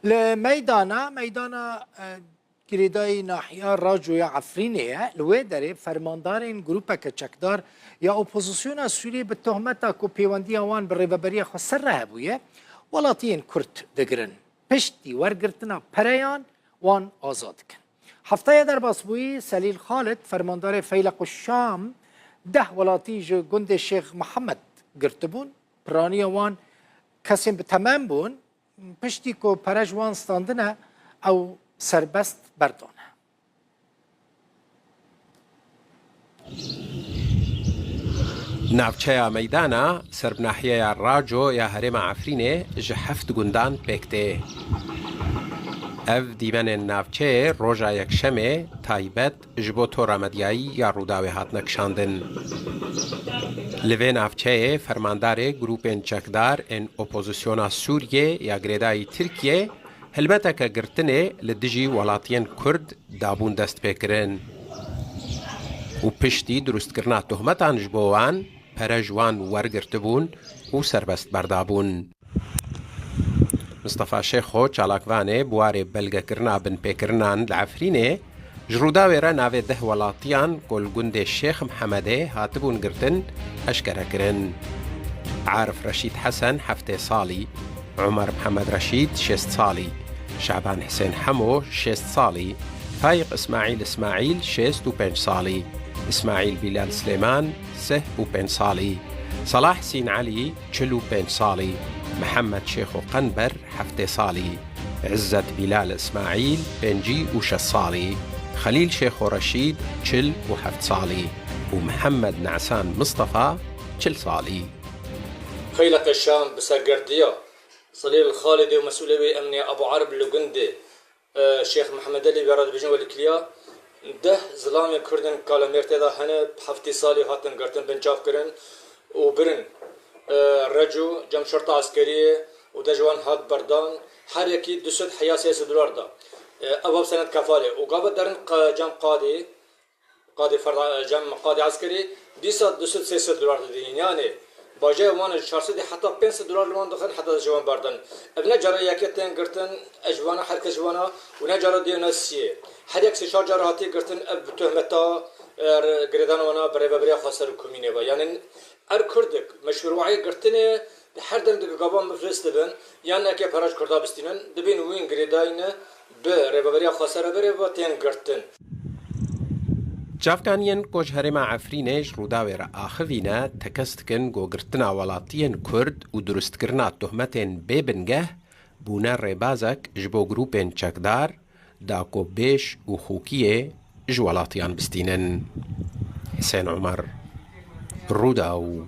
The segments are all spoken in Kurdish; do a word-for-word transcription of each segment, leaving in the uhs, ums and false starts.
Li meydana, meydana, e, girêdayî nahiya Raco ya Efrînê ye. Li wê derê fermandarên grûpeke çekdar ya opozisyona Sûriyê bi tohmeta ku pêwendiya wan bi Rêveberiya Xweser re hebûye, welatiyên Kurd digirin. Piştî wergirtina pereyan wan azad dikin. Heftaya derbasbûyî Selîl Xalid, fermandarê Feyleq û Şam, deh welatî ji gundê Şêx Mihemed girtibûn. Piraniya wan kesên bi temem bûn. Piştî ku pere ji wan standine, ew serbest berdane. Navçeya Meydana, serbinahiyeya Raco ya herêma Efrînê, ji heft gundan pêk tê. Ev dîmenên navçeyê roja Yekşemê taybet ji bo tora medyayî ya Rûdawê hatine kişandin. Li vê navçeyê fermandarê grûpên çekdar ên opozisyona Sûriyê ya girêdayî Tirkiyê helmeteke girtinê li dijî welatiyên Kurd dabûn destpêkirin û piştî dirustkirina tohmetan ji bo wan, pere ji wan wergirtibûn û serbest berdabûn. Mistefa Şêxo, çalakvanê bi warê belgekirina binpêkirinan li Efrînê, ji Rûdawê re navê deh welatiyan ku li gundê Şêx Mihemedê hatibûn girtin, eşkere kirin. Arif Reşîd Hesen, heftê salî, Omer Mihemed Reşîd, şêst salî, Şaban Hisên Hemo, şêst salî, Fayîq Îsmaîl Îsmaîl, şêst û pênc salî, Îsmaîl Bîlal Silêman, sih û pênc salî, Salah Sîn Elî, çil û pênc salî, Mihemed Şêxo Qenber, heftê salî, Îzzet Bîlal Îsmaîl, pêncî û şeş salî, Xelîl Şêxo Reşîd, çil û heft salî û Mihemed Nesan Mistefa, çil salî. Feyleqê Şam bi sergerdiya Selîl Xalidê û mesûlê wê emnê Abu Erb li gundê, e, Şêx Mihemed Elî, wê re dibêjin Welikiliya, deh zilamên Kurd in Kalemêrtê de hene, heftê salî hatin girtin, binçav kirin û birin, e, Reco cem şerta eskeriyê û deh ji wan hat berdan, her yekî du sed heya sê sed dolar da. E, ev senet kefalê û gava derin qe-, cem qadê, qadê ferda, cem qadê eskerî, dîsa du sed sê sed dolar didînin. Yanê bajê wan ji çar sed heta pênc sed dolar li wan dixin, heta ji wan berdin. Ev ne cara yekê tên girtin, ez ji wana, her kes ji wana û ne cara dê ne siyê. Her yek sê çar cara hatiye girtin, ev bi tohmeta, e, girêdana wana bi rêveberiya xweser û komînê ve. Yanê er Kurdik meşrûayê girtinê di her dem di gavan miflis dibin, yan eke pere ji Kurda bistînin, dibên wîn girêdayî ne bi rêveberiya xweser re berê ve tên girtin. Çavkaniyên ku ji herêma Efrînê ji Rûdawê re axivîne, tekez dikin ku girtina welatiyên Kurd û dirustkirina tohmetên bê bingeh bûne rêbazek ji bo grûpên çekdar, da ku bêş û xûkiyê ji welatiyan bistînin. Hisên Omer, Rûdaw.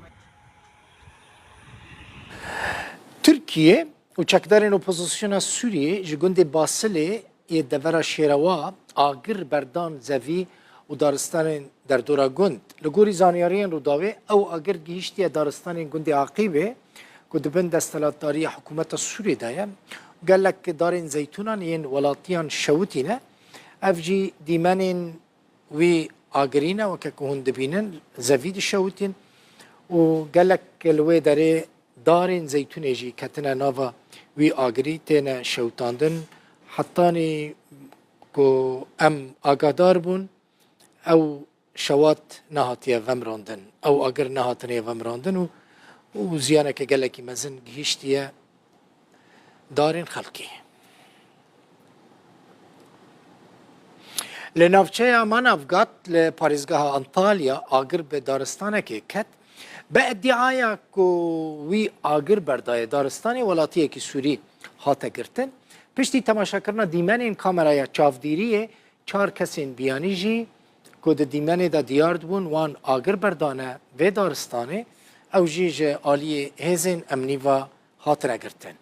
Tirkiye û çekdarên opozisyona Sûriyê ji gundê Basilê yê devera Şêrewa agir berdan zevî û daristanên derdora gund. Li gorî zanyariyên Rûdawê, ew agir gihîştiye daristanên gundê Aqîbê ku di bin desthilatdariya hikûmeta Sûriyê de ye. Gelek darên zeytûnan yên welatiyan şewitîne. Ev jî dîmenên wî agirî ne, weke ku hûn dibînin, zevî dişewitîn û gelek li wê derê darên zeytûnê jî ketine nava wî agirî, têne şewitandin. Hetanî ku em agahdar bûn, ew şewat nehatiye vemirandin, ew agir nehatine vemirandin û, û ziyaneke gelekî mezin gihîştiye darên xelkê. Li navçeya Manavgat li parêzgeha Antalya agir bi daristanekê ket. Bi îdiaya ku wî agir berdaye daristanê, welatiyekî Sûrî hate girtin. Piştî temaşakirina dîmenên kameraya çavdîriyê, çar kesên biyanî jî ku di dîmenê de diyar dibûn, wan agir berdane vê daristanê, ew jî ji aliyê hêzên emnî ve hatine girtin.